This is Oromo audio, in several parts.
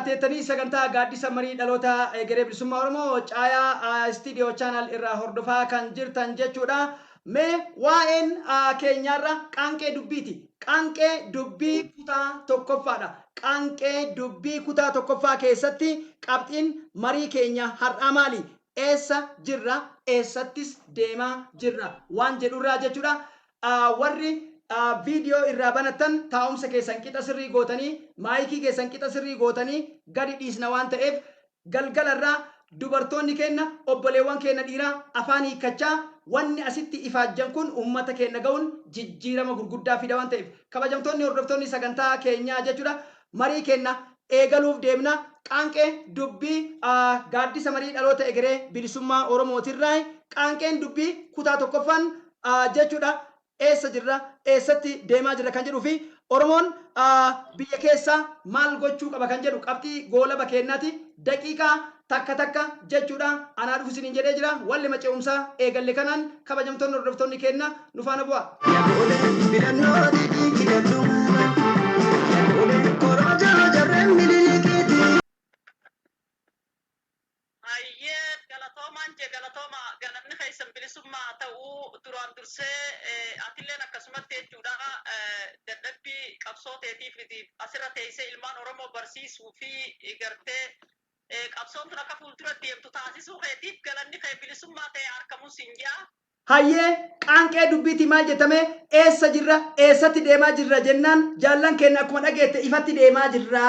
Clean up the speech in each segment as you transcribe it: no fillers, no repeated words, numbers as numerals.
Teettanii sagantaa gaaddisa marii dhaloota egeree bilisummaa Oromoo caayaa istiidiyoo chaanaal irraa hordofaa kan jirtan jechuudha. Mee waa'een keenyaarra qaanqee dubbiiti. Qaanqee dubbii kutaa tokkoffaadha. Qaanqee dubbii kutaa tokkoffaa keessatti qabxiin marii keenya har'aa maali? Eessa jirra? Eessattis deemaa jirra? Waan jedhurraa jechuudha. Warri viidiyoo irraa banattan taa'umsa keessan qixa sirrii gootanii maayikii keessan qixa sirrii gootanii gadi dhiisna waan ta'eef galgala irraa dubartoonni keenna obboleewwan keenna dhiiraa afaan hiikkachaa wanni asitti ifaajjan kun uummata keenna ga'uun jijjiirama gurguddaa fida waan ta'eef kabajamtoonni hordoftoonni sagantaa keenyaa jechuudha marii keenna eegaluuf deemna qaanqee dubbii gaaddisa marii dhaloota egeree bilisummaa Oromootirraa qaanqeen dubbii kutaa tokkoffaan jechuudha eessa jirra eessatti deemaa jirra kan jedhuu fi Oromoon biyya keessa maal gochuu qaba kan jedhu qabxii goolaba keennaati daqiiqaa takka takka jechuudha anaa dhufu isiniin jedhee jira walli mace'umsaa eegalle kanaan kabajamtoonni hordoftoonni keenna nu faana bu'a. Hayyee galatoomaan jee galatooma galanni keessan bilisummaa haa ta'u duraan dursee atilleen akkasumatti jechuudha dadhabbii qabsoo teetiif asirra teessee ilmaan Oromoo barsiisuu fi gartee qabsoon tun akka fuuldura deemtu taasisuu keetiif galanni kee bilisummaa ta'e harkamuun siin jea. Hayyee qaanqee dubbiitii maal jettame eessa jirra eessatti deemaa jirra jennaan jaallan keenya akkuma dhageette ifatti deemaa jirra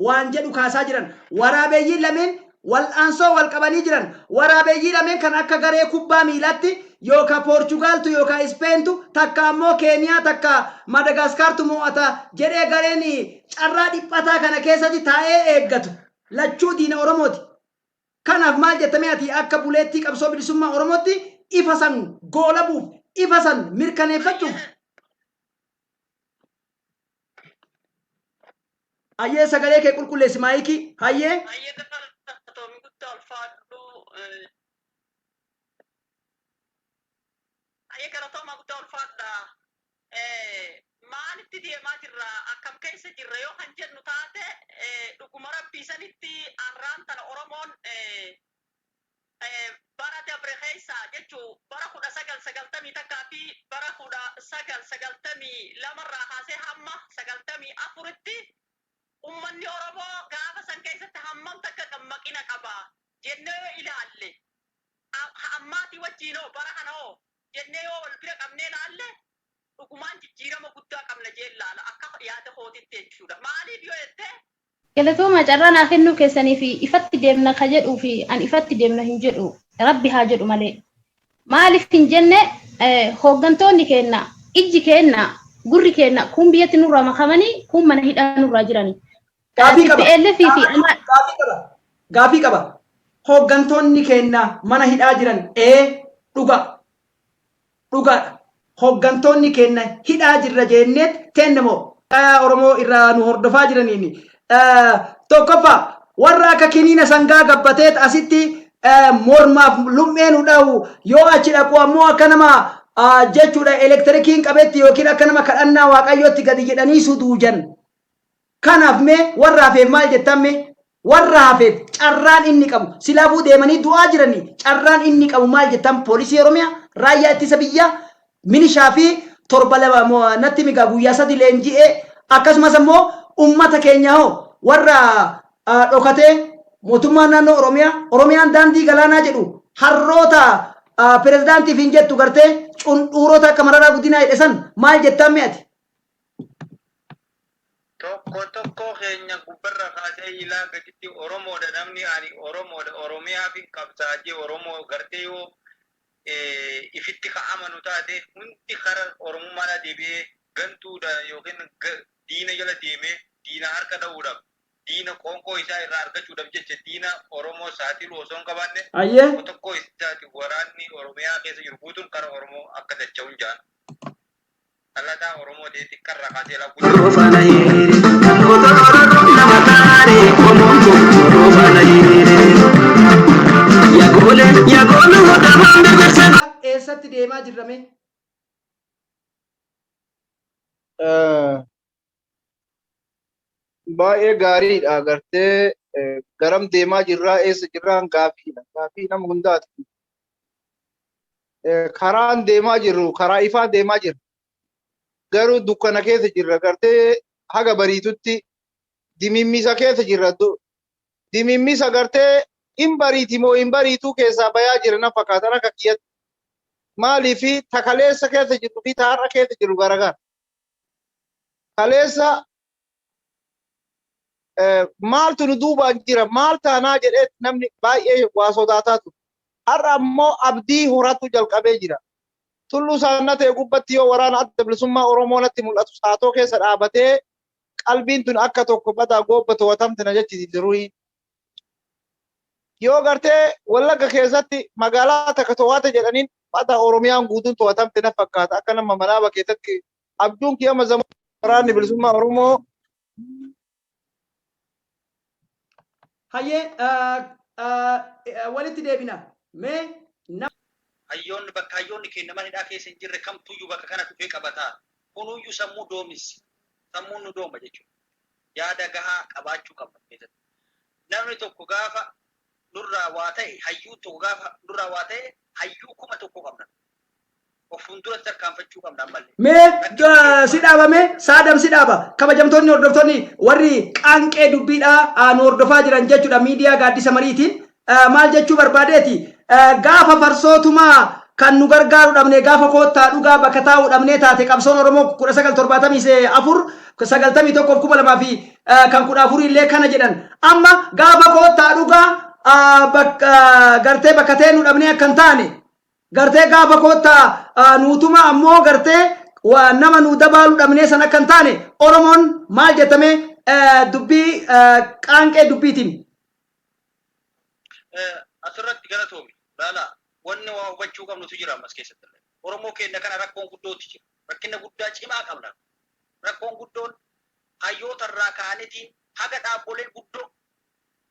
waan jedhu kaasaa jiran waraabeeyyii lameen wal'aansoo wal qabanii jiran waraabeeyyii lameen kan akka garee kubbaa miilaatti yookaan Poorchugaaltu yookaan Ispeentu takka ammoo Keeniyaa takka Madagaskaartu mo'ata jedhee gareen carraa dhiphataa kana keessatti taa'ee eeggatu lachuu diina Oromooti. Kanaaf maal jetta mee ati akka buleettii qabsoo bilisummaa Oromootti ifa san goolabuuf, ifa san mirkaneeffachuuf Hayyee sagalee kee qulqulleessi maayikii. Hayyee. Hayyee galatoomi guddaa ulfaadhu. Hayyee galatoomaa guddaa ulfaadha. Maalitti deemaa jirra akkam keessa jirra yoo kan jennu taate dhuguma rabbii sanitti arraan tana Oromoon bara dabre keessa jechuu bara 1991 fi bara 1992 irraa kaasee hamma 94tti ummanni Oromoo gaafa san keessatti hammam takka dammaqina qaba jennee yoo ilaalle ammaatii wajjiin hoo bara kana hoo jennee yoo wal bira qabnee laalle dhugumaan jijjiirama guddaa qabna jeen laala akka yaada kootitti jechuudha. Maaliif yoo jette Galatoomaa carraa naa kennuu keessanii fi ifatti deemna ka jedhuu fi an ifatti deemna hin jedhu rabbi haa jedhu malee. Maaliif hin jenne hooggantoonni keenna ijji keenna gurri keenna kun biyyatti nurraa makamanii kun mana hidhaa nurraa jirani. Gaafii qaba. TPLF fi amma Gaafii qaba. Gaafii qaba. Hooggantoonni keenya mana hidhaa jiran ee dhugaa. Dhugaadha. Hooggantoonni keenya hidhaa jirra jenneet teenna moo Oromoo irraa nu hordofaa jiraniin tokkoffaa warra akka kiniina sangaa gabbateet asitti mormaaf lummee nu dhahu yoo achi dhaqu ammoo akka nama jechuudha elektirikiin qabetti yookiin akka nama kadhannaa waaqayyootti gadi jedhanii suduujan. Kanaaf mee warra hafeef maal jettan mee? Warra hafeef carraan inni qabu silaafuu deemanii du'aa jiranii carraan inni qabu maal jettan poolisii Oromiyaa, raayyaa ittisa biyyaa, milishaa fi torba lama natti migaa guyyaa sadi leenji'ee akkasumas ammoo ummata keenya hoo warra dhokatee mootummaan naannoo Oromiyaa Oromiyaan daandii galaanaa jedhu harroota pirezidaantiif hin jettu gartee cundhuurota akka Mararaa Guddinaa jedhe san maal jettan mee ati? Tokko tokkoo keenya gubbarra kaasee ilaa gaditti Oromoodha namni ani Oromoodha Oromiyaafin qabsaa'a jee Oromoo gartee yoo ifitti ka amanu taate hundi kara Oromummaadhaa deebi'ee gantuudha yookiin diina jala deemee diina harka dha'uudhaaf diina qoonqoo isaa irraa argachuudhaaf jecha diina Oromoo saaxiluu osoo hin qabaanne tokko tokkoo isaati waraanni Oromiyaa keessa jiru guutuun kara Oromoo akka dacha'un ja'an. Dhalataa Oromoo ta'ee xiqqarraa kaasee ilaa guddaa. Eessatti deemaa jirra mee? Baay'ee gaariidha gartee garam deemaa jirraa, eessa jirraan gaafiidha. Gaafii nama hundaati. Karaan deemaa jirru karaa ifaa deemaa jirra. Garuu dukkana keessa jirra, gartee haga bariitutti dimimmisa keessa jirra. Dimimmisa gartee hin bariiti moo hin bariituu keessaa bayaa jira na fakkaatan akka kiyyatti. Maaliifi ta kaleessa keessa jirtu fi ta har'a keessa jiru garagara. Kaleessa maaltu nu duubaan jira, maal taanaa jedhee namni baay'ee waa sodaataa ture. Har'a ammoo abdii horatu jalqabee jira. Tulluu Saannatee gubbatti yoo waraana Adda Bilisummaa Oromoo natti mul'atu saatoo keessa dhaabatee qalbiin tun akka tokko badaa goobba to'atamte na jechisiise ruhii. Yoo gartee Wallagga keessatti magaalaa takka to'ate jedhaniin badaa Oromiyaan guutuun to'atamte na fakkaata, akka nama manaaba keessatti abjuun kiyama zaman waraanni bilisummaa Oromoo. Hayyee, walitti deebina. Mee nama Hayyoonni bakka hayyoonni keenya mana hidhaa keessa hin jirre kamtuyyuu bakka kana dhufee qabataa. Kunuyyuu sammuu doomissi. Sammuun nu dooma jechuudha. Yaada gahaa qabaachuu qabna keessatti. Namni tokko gaafa nurraa waa ta'e, hayyuun tokko gaafa nurraa waa ta'e, hayyuu 1000 qabna. Of fuulduratti tarkaanfachuu qabna ammallee. Mee si dhaabame saadam si dhaaba. Kabajamtoonni hordoftoonni warri qaanqee dubbiidhaa nu hordofaa jiran jechuudha, miidiyaa Gaaddisa Mariitiin maal jechuu barbaadeeti, gaafa farsootumaa kan nu gargaaru dhabne, gaafa koottaa dhugaa bakka taa'uu dhabnee taate qabsoon Oromoo 1974, 91, 2000 fi kan 14 illee kana jedhan. Amma gaafa koottaa dhugaa gartee bakka ta'e nu dhabnee akka hin taane, gartee gaafa koottaa nuutuma ammoo gartee nama nu dabaalu dhabnee san akka hin taane, Oromoon maal jetame dubbii qaanqee dubbiitiin. Asirratti galatoomi. Laala, wanni waa hubachuu qabnutu jira ammas keessatti illee. Oromoo keenya kana rakkoon guddootu jira. Rakkina guddaa cimaa qabna. Rakkoon guddoon hayyoota irraa ka'aniitiin haga dhaabbolee guddoo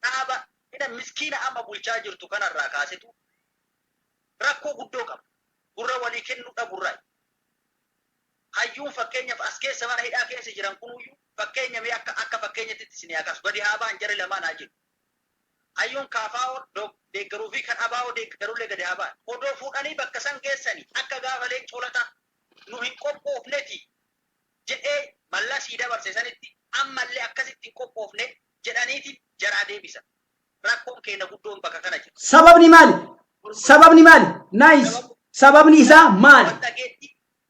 dhaaba hidha miskiina amma bulchaa jirtu kanarraa kaasetu rakkoo guddoo qaba. Gurra walii kennuu dhaburraa. Hayyuun fakkeenyaaf as keessa mana hidhaa keessa jiran kunuyyuu fakkeenya mee akka fakkeenyatti isin haa kaasu. Gadi haa ba'an, jarri lamaan haa jiru. Hayyuun KFO deeggaruu fi kan ABO deeggarullee gadi haa ba'an. Odoo fuudhanii bakka san geessanii akka gaafa Leencoo Lataa nu hin qophoofneti jedhee mallasii dabarse sanitti ammallee akkasitti hin qophoofne jedhaniitiin jaraa deebisan. Rakkoon keenya guddoon bakka kana jira. Sababni maali? Sababni maali? Nice. Sababni isaa maali?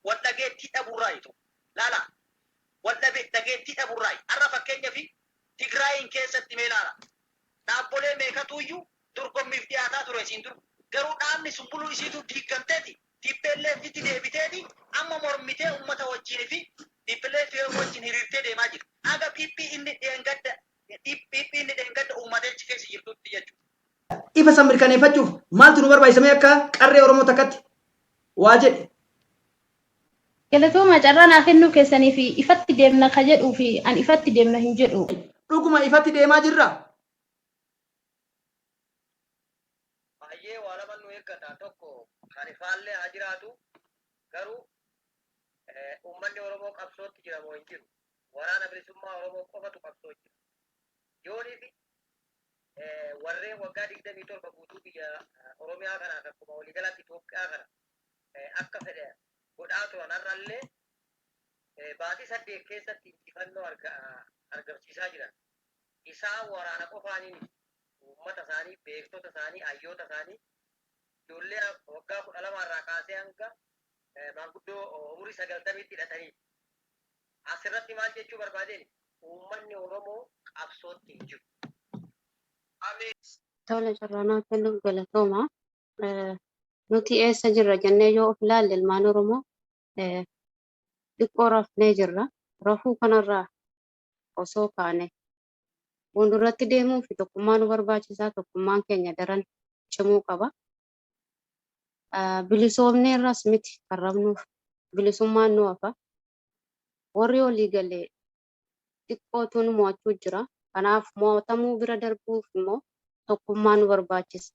Wal dhageettii dhaburraa tokko. Laala. Wal dhageettii dhaburraa. Har'a fakkeenyaa fi Tigraayin keessatti mee laala. Dhaabbolee meeqatuyyuu dorgommiif dhiyaataa ture isiin dur. Garuu dhaabni sun buluu isiitu diigamteeti. TPLFitti deebiteeti amma mormitee uummata wajjin fi TPLF wajjin hiriirtee deemaa jirti. Haga PP inni dheengadda PP inni dheengadda uummatee achi keessa jirtutti jechuudha. Ifa san mirkaneeffachuuf maaltu nu barbaachisamee akka qarree Oromoo takkatti waa jedhe. Galatooma carraa naa kennuu keessanii fi ifatti deemna ka jedhuu fi an ifatti deemna hin jedhu. Dhuguma ifatti deemaa jirra. Baay'ee waa lama nu eeggata. Tokko kan ifaallee haa jiraatu, garuu uummanni Oromoo qabsootti jira moo hin jiru? Waraana Bilisummaa Oromoo qofatu qabsoo jira. Yoonii fi warreen waggaa 27 guutuu biyya Oromiyaa kanaaf akkuma waliigalatti Itoophiyaa kana akka fedhe godhaa turan har'allee baatii 8 keessatti injifannoo argamsiisaa jiran. Isaan waraana qofaanii miti. Uummata isaanii, beektota isaanii, hayyoota isaanii, ijoollee waggaa 12 irraa kaasee hanga maanguddoo umurii 90tti hidhatanii. Asirratti maal jechuu barbaadeen, uummanni Oromoo qabsootti hin jiru. Tole, carraa naa kennuuf galatooma. Nuti eessa jirra jennee yoo of ilaalle, ilmaan Oromoo xiqqoo rafnee jirra. Rafuu kanarraa osoo kaane fuulduratti deemuu fi tokkummaa nu barbaachisaa. Tokkummaan keenya daran cimuu qaba. Bilisoomnee irras miti kan rafnuuf, bilisummaan nu hafa. Warri olii galee xiqqootu nu mo'achuu jira. Kanaaf mo'atamuu bira darbuuf immoo tokkummaa nu barbaachisa.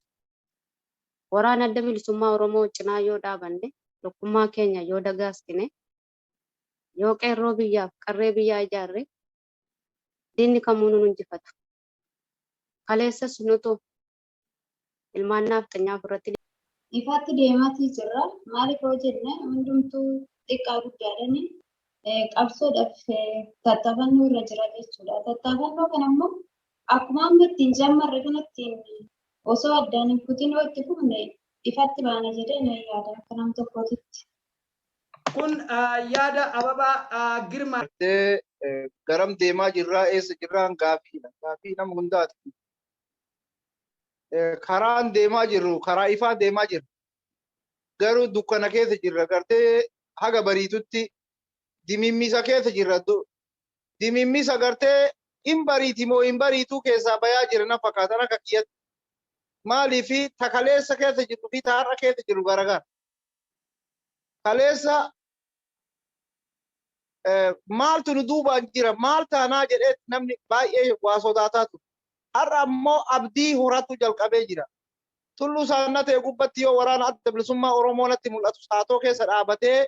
Waraana Adda Bilisummaa Oromoo cinaa yoo dhaabanne, tokkummaa keenya yoo dagaagsine, yoo qeerroo biyyaaf qarree biyyaa ijaarre, Diinni kamuu nun injifatu. Kaleessas nutu ilmaan naafxanyaa ofirratti Ifatti deemaatii jirra. Maaliif yoo jenne, hundumtuu xiqqaa guddaadhaan qabsoodhaaf tattaafannoo irra jira jechuudha. Tattaafannoo kana immoo akkuma amma ittiin jammarre kanatti osoo addaan hin kutin yoo itti fufne, ifatti baana jedhee nan yaada akka nam tokkootitti. Kun yaada Ababaa Girmaa. Gartee garam deemaa jirraa, eessa jirraan gaafiidha. Gaafii nama hundaati. Karaan deemaa jirru karaa ifaa deemaa jirra. Garuu dukkana keessa jirra. Gartee haga bariitutti dimimmisa keessa jirra. Dimimmisa gartee hin bariiti moo hin bariituu keessaa bayaa jira na fakkaatan akka kiyyatti. Maaliifi ta kaleessa keessa jirru fi ta har'a keessa jirru garagara. Kaleessa maaltu nu duubaan jira, maal taanaa jedhee namni baay'ee waa sodaataa ture. Har'a ammoo abdii horatu jalqabee jira. Tulluu Saannatee gubbatti yoo waraana Adda Bilisummaa Oromoo natti mul'atu, saatoo keessa dhaabatee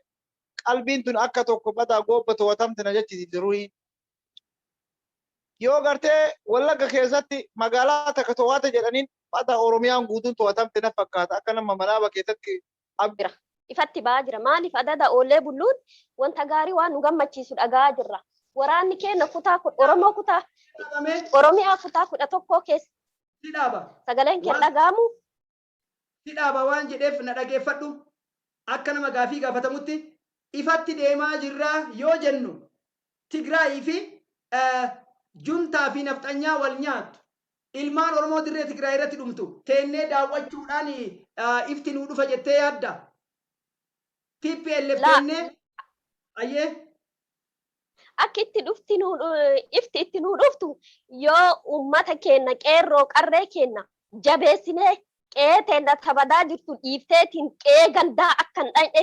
qalbiin tun akka tokko badaa goobba to'atamte na jechisiifte ruhiin. Yoo gartee Wallagga keessatti magaalaa takka to'ate jedhaniin, badaa Oromiyaan guutuun to'atamte na fakkaata akka nama manaaba keessatti abdii. Jira. Ifatti ba'aa jira. Maaliif adada oollee bulluun wanta gaarii waan nu gammachiisu dhaga'aa jirra. Waraanni keenya kutaa Oromoo kutaa Dhaabame. Oromiyaa kutaa 11 keessa Si dhaaba. sagaleen kee Waan dhaga'amu. Si dhaaba waan jedheef na dhageeffadhu. Akka nama gaafii gaafatamutti, ifatti deemaa jirraa yoo jennu, Tigraayii fi juntaa fi nafxanyaa wal nyaattu, ilmaan Oromoo dirree Tigraay irratti dhumtu teennee daawwachuudhaan ifti nuu dhufa jettee yaadda? TPLF Laa. Teennee ayyee. Akka itti dhufti nuu ifti itti nuu dhuftu, yoo uummata keenya, qeerroo qarree keenya jabeessinee, qe'ee teenya tabadaa jirtu dhiifteetiin qe'ee gandaa akka hin dhaqne.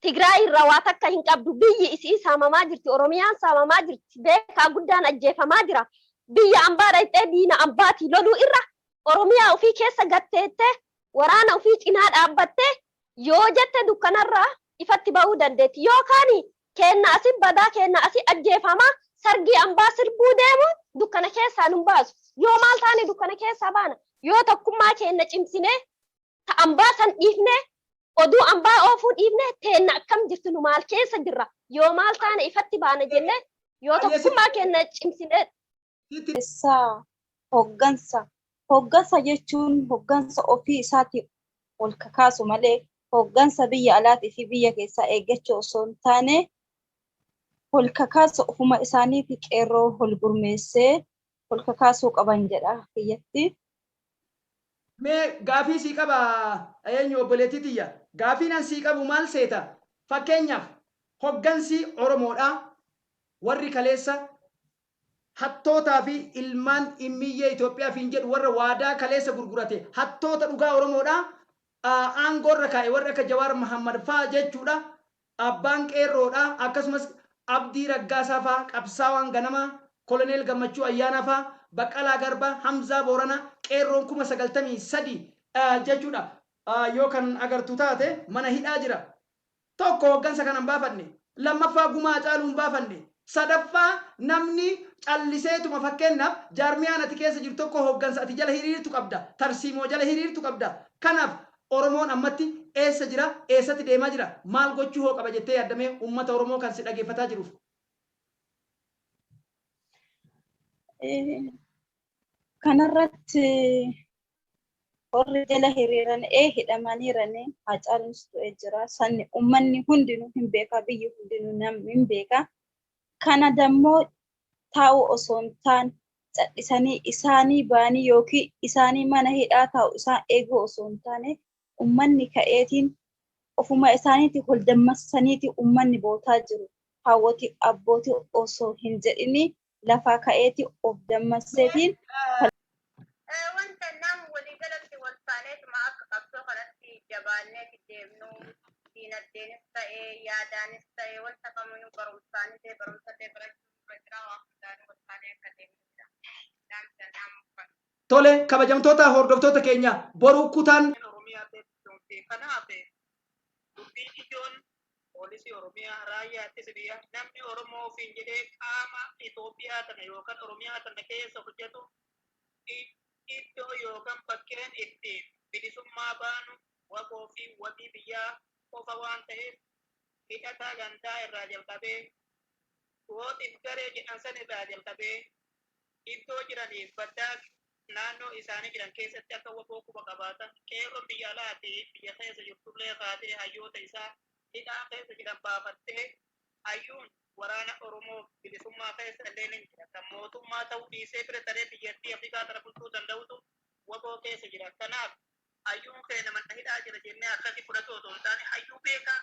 Tigraay irraa waa takka hin qabdu. Biyyi isii saamamaa jirti, Oromiyaan saamamaa jirti, beekaa guddaan ajjeefamaa jira. Biyya ambaa dhaqxee diina ambaatii loluu irra, Oromiyaa ofii keessa gatteettee waraana ofii cinaa dhaabbattee yoo jette, dukkanarraa ifatti ba'uu dandeetti. Yookaan keenna asi badaa, keenna asi ajjeefamaa, sargii ambaa sirbuu deemu dukkana keessaa nun baasu. Yoo maal taane dukkana keessaa baana? Yoo tokkummaa keenna cimsinee, ta ambaa san dhiifnee, oduu ambaa oofuu dhiifnee, teenna akkam jirtu, nu maal keessa jirra, yoo maal taane ifatti baana jennee, yoo tokkummaa keenna cimsinee. Sitti Isaa hoggansa. Hoggansa jechuun hoggansa ofii isaatii ol kakaasu malee hoggansa biyya alaatii fi biyya keessaa eeggachuu osoo hin taane, ol kakaasu ofuma isaaniitii qeerroo ol gurmeessee ol kakaasuu qaban jedha kiyyatti. Mee gaafii sii qaba, eenyu, obboleettii tiyya. Gaafiin an sii qabu maal seeta? Fakkeenyaaf, hoggansi Oromoodha warri kaleessa hattootaa fi ilmaan immiyyee Itoophiyaa fiin jedhu, warra waadaa kaleessa gurgurate, hattoota dhugaa Oromoodha aangoorra kaa'e, warri akka Jawaar Mahammad faa jechuudha. Abbaan qeerroodha, akkasumas Abdii Raggaasaa faa, qabsaawaan ganamaa Koloneel Gammachuu Ayyaanaa faa, Baqqalaa Garba, Hamzaa Boorana, qeerroon 93,000 jechuudha yoo kan agartu taate mana hidhaa jira. Tokko, hoggansa kana hin baafanne. Lammaffaa, gumaa Caaluu hin baafanne. Sadaffaa, namni calliseetuma, fakkeenyaaf, jaarmiyaan ati keessa jirtu tokko hoggansa ati jala hiriirtu qabda. Tarsiimoo jala hiriirtu qabda. Kanaaf Oromoon ammatti eessa jira? Eessatti deemaa jira? Maal gochuu hoo qaba jettee yaaddamee uummata Oromoo kan si dhageeffataa jiruuf? Kanarratti warri jala hiriiran hidhamaniirani. Haacaaluunis du'ee jira. Sanni uummanni hundinuu hin beekaa, biyyi hundinuu namni hin beekaa. Kana dammoo taa'uu osoo hin taane, callisanii isaanii ba'anii yookiin isaanii mana hidhaa taa'u isaan eeguu osoo hin taane, uummanni ka'eetiin ofuma isaaniitii ol dammassaniiti uummanni bootaa jiru. Haawwotii abbootii osoo hin jedhini lafaa ka'eeti of dammasseetiin. Wanta nam waliigalatti wal taaneetuma akka qabsoo kanatti jabaanneeti deemnu, diinagdeenis ta'ee yaadaanis ta'ee wanta kamiinuu, barumsaanis ta'ee, barumsa illee barachuun dura jira, waan hundaanuu wal taanee akka deemnudha. Dhaamsa dhaamu kan. Tole, kabajamtoota hordoftoota keenya, boru kutaan Oromiyaa keessatti. Kanaaf dubbiin ijoon Poolisii Oromiyaa, raayyaa ittisa biyyaa, namni Oromoo ofiin jedhee qaama Itoophiyaa tana yookaan Oromiyaa tana keessa hojjetu iddoo yookaan bakkeen itti bilisummaa baanu waboo fi wabii biyyaa qofa waan ta'eef, hidhataa gandaa irraa jalqabee, gooxiif garee jedhan san irraa jalqabee, iddoo jiraniif baddaa naannoo isaanii jiran keessatti akka waboo quba qabaatan, qeerroon biyya alaatii biyya keessa jirtullee kaatee hayyoota isaa hidhaa keessa jiran baafattee, hayyuun waraana Oromoo bilisummaa keessa illee ni jira. Kan mootummaa ta'uu dhiisee bira taree biyyattii Afrikaa tana bulchuu danda'utu waboo keessa jira. Kanaaf hayyuun keenya mana hidhaa jira jennee akkasii fudhatu otoo hin taane, hayyuu beekaa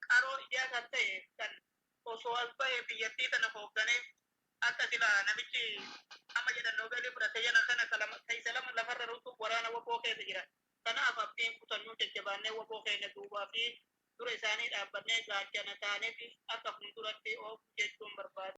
qaroo ijaa kan ta'e, kan osoo as ba'ee biyyattii tana hoogganee akka silaa namichi amma jedhan Noobeelii fudhatee jedhan kana keessa lama lafarra ruutu waraana waboo keessa jira. Kanaaf abdiin kutannuu, jajjabaannee waboo keenya duubaa fi dura isaanii dhaabbannee gaachana taaneef akka fuulduratti oofu jechuun barbaada.